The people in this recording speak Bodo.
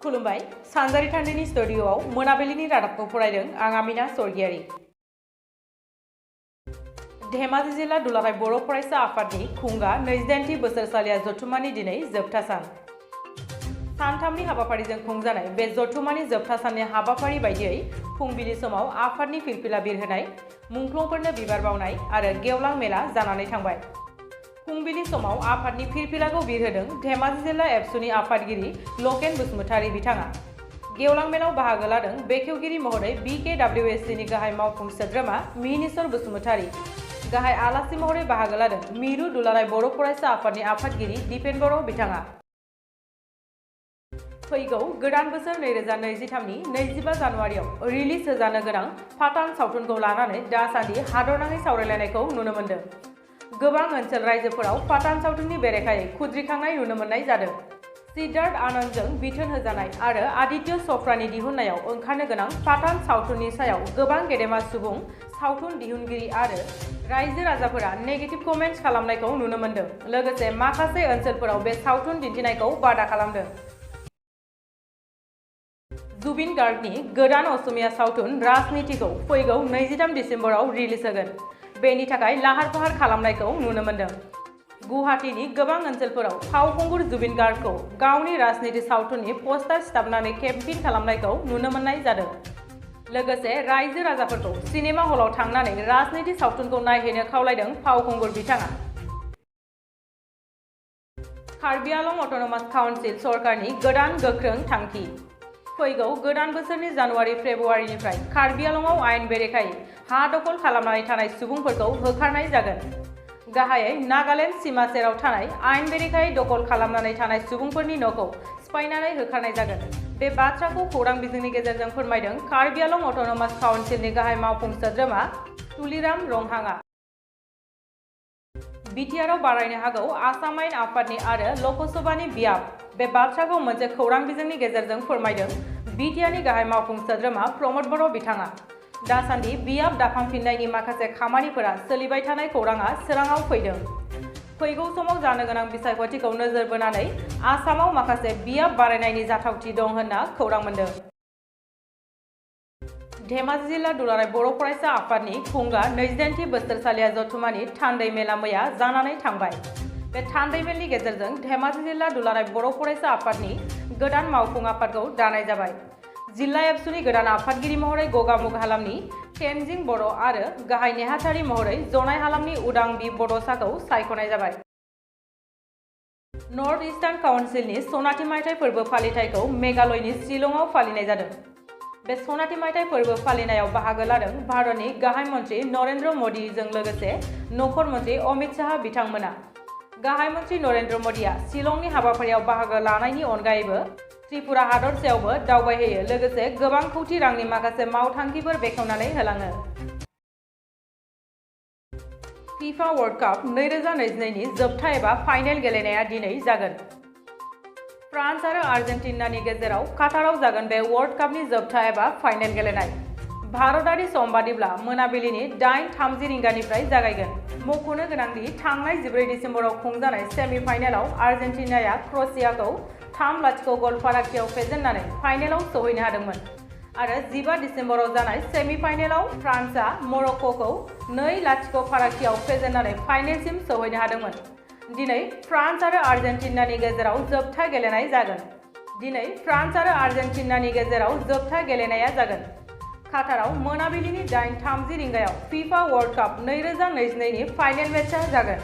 खुलुमबाय सानजारि थान्दैनि स्टुडिय'आव मोनाबिलिनि रादाबखौ फरायदों आं आमिना सरगियारि। धेमाजि जिल्ला दुलाराय बर' फरायसा आफादनि खुंगा 28थि बोसोरसालिया जथुम्मानि दिनै जोबथा सान। सानथामनि हाबाफारिजों खुंजानाय बे जथुम्मानि जोबथा साननि हाबाफारि बायदियै फुंबिलि समाव आफादनि फिरफिला बिरहोनाय, मुंख्लंफोरनो बिबार बावनाय आरो गेवलां मेला जानानै थांबाय। फुंबिलि समाव आफादनि फिरफिलाखौ बिरहोदों धेमाजि जिल्ला एबसुनि आफादगिरि लकेन बसुमतारी बिथाङा। गेवलां मेलाव बाहागो लादों बेखेवगिरि महरै BKWSCनि गाहाय मावफुं सोद्रोमा मिहिनीश्वर बसुमतारी। गाहाय आलासि महरै बाहागो लादों मिरु दुलाराय बर' फरायसा आफादनि आफादगिरि दिपेन बर' बिथाङा। फैगौ गोदान बोसोर 2023नि 25 जानुवारियाव रिलिज होजानो गोनां फाथान सावथुनखौ लानानै दासान्दि हादरनाङै सावरायलायनायखौ नुनो मोन्दों। गोबां ओनसोल रायजोफोराव फाथान सावथुननि बेरेखायै खुद्रिखांनाय नुनो मोननाय जादों। सिद्धार्थ आनन्दजों बिथोन होजानाय आरो आदित्य च'पड़ानि दिहुननायाव ओंखारनो गोनां फाथान सावथुननि सायाव गोबां गेदेमा सुबुं, सावथुन दिहुनगिरि आरो रायजो राजाफोरा नेगेटिभ कमेन्ट्स खालामनायखौ नुनो मोन्दों। लोगोसे माखासे ओनसोलफोराव बे सावथुन दिन्थिनायखौ बादा खालामदों। जुबिन गार्गनि गोदान असमिया सावथुन राजनीतिखौ फैगौ 23 दिसेम्बराव रिलिज होगोन। बेनि थाखाय लाहार फाहार खालामनायखौ नुनो मोन्दों। गुवाहाटीनि गोबां ओनसोलफोराव फावखुंगुर जुबिन गार्गखौ गावनि राजनीति सावथुननि पस्टार सिथाबनानै केम्पेइन खालामनायखौ नुनो मोननाय जादों। लोगोसे रायजो राजाफोरखौ सिनेमा हलाव थांनानै राजनीति सावथुनखौ नायहैनो खावलायदों फावखुंगुर बिथाङा। कार्बि आलं अट'नमास काउन्सिल सरकारनि गोदान गोख्रों थांखि। फैगौ गोदान बोसोरनि जानुवारि-फेब्रुवारिनिफ्राय कार्बि आलंआव आयेन बेरेखायै हा दखल खालामनानै थानाय सुबुंफोरखौ होखारनाय जागोन। गाहायै नागालेन्ड सीमा सेराव थानाय आयेन बेरेखायै दखल खालामनानै थानाय सुबुंफोरनि न'खौ सिफायनानै होखारनाय जागोन। बे बाथ्राखौ खौरां बिजोंनि गेजेरजों फोरमायदों कार्बि आलं अट'नमास काउन्सिलनि गाहाय मावफुं सोद्रोमा तुलिराम रंहांआ। बिटिआरआव बारायनो हागौ आसाम आयेन आफादनि आरो लकसभानि बियाब। बे बाथ्राखौ मोनसे खौरां बिजोंनि गेजेरजों फोरमायदों बिटिआरनि गाहाय मावफुं सोद्रोमा प्रमद बर' बिथाङा। दासान्दि बियाब दाफामफिननायनि माखासे खामानिफोरा सोलिबाय थानाय खौराङा सोराङाव फैदों। फैगौ समाव जानो गोनां बिसायख'थिखौ नोजोर बोनानै आसामाव माखासे बियाब बारायनायनि जाथावथि दं होनना खौरां मोन्दों। धेमाजि जिल्ला दुलाराय बर' फरायसा आफादनि खुंगा 28थि बोसोरसालिया जथुम्मानि थान्दै मेला मैया जानानै थांबाय। बे थान्दै मेलनि गेजेरजों धेमाजि जिल्ला दुलाराय बर' फरायसा आफादनि गोदान मावफुं आफादखौ दानाय जाबाय। जिल्ला एबसुनि गोदान आफादगिरि महरै गगामुग हालामनि तेनजिं बर' आरो गाहाय नेहाथारि महरै जनाय हालामनि उदां बि बड'साखौ सायख'नाय जाबाय। नर्थ इस्टार्न काउन्सिलनि सनाथि मायथाइ फोरबो फालिथायखौ मेघालयनि शिलंआव फालिनाय जादों। बे सनाथि मायथाइ फोरबो फालिनायाव बाहागो लादों भारतनि गाहाय मन्त्रि नरेन्द्र मदिजों लोगोसे नखर मन्त्रि अमित शाह बिथांमोना। गाहाय मन्त्रि नरेन्द्र मदिया शिलंनि हाबाफारियाव बाहागो लानायनि अनगायैबो त्रिपुरा हादरसायावबो दावबायहैयो, लोगोसे गोबां कौटि रांनि माखासे मावथांखिफोर बेखेवनानै होलाङो। फिफा वर्ल्ड काप 2022नि जोबथा एबा फाइनेल गेलेनाया दिनै जागोन। फ्रान्स आरो आर्जेन्टिनानि गेजेराव काटाराव जागोन बे वर्ल्ड कापनि जोबथा एबा फाइनेल गेलेनाय। भारतारि सम बादिब्ला मोनाबिलिनि 8:30 रिंगानिफ्राय जागायगोन। मख'नो गोनांदि थांनाय 14 दिसेम्बराव खुंजानाय सेमि फाइनेलाव आर्जेन्टिनाया क्र'एशियाखौ 3-0 गल फारागथियाव फेजेननानै फाइनेलाव सौहैनो हादोंमोन आरो 15 दिसेम्बराव जानाय सेमि फाइनेलाव फ्रान्सआ मरक्क'खौ 2-0 फारागथियाव फेजेननानै फाइनेलसिम सौहैनो हादोंमोन। दिनै फ्रान्स आरो आर्जेन्टिनानि गेजेराव जोबथा गेलेनाय जागोन। गेलेनाया जागोन। काटाराव मोनाबिलिनि 8:30 रिंगायाव फिफा वर्ल्ड काप 2022नि फाइनेल मेचआ जागोन।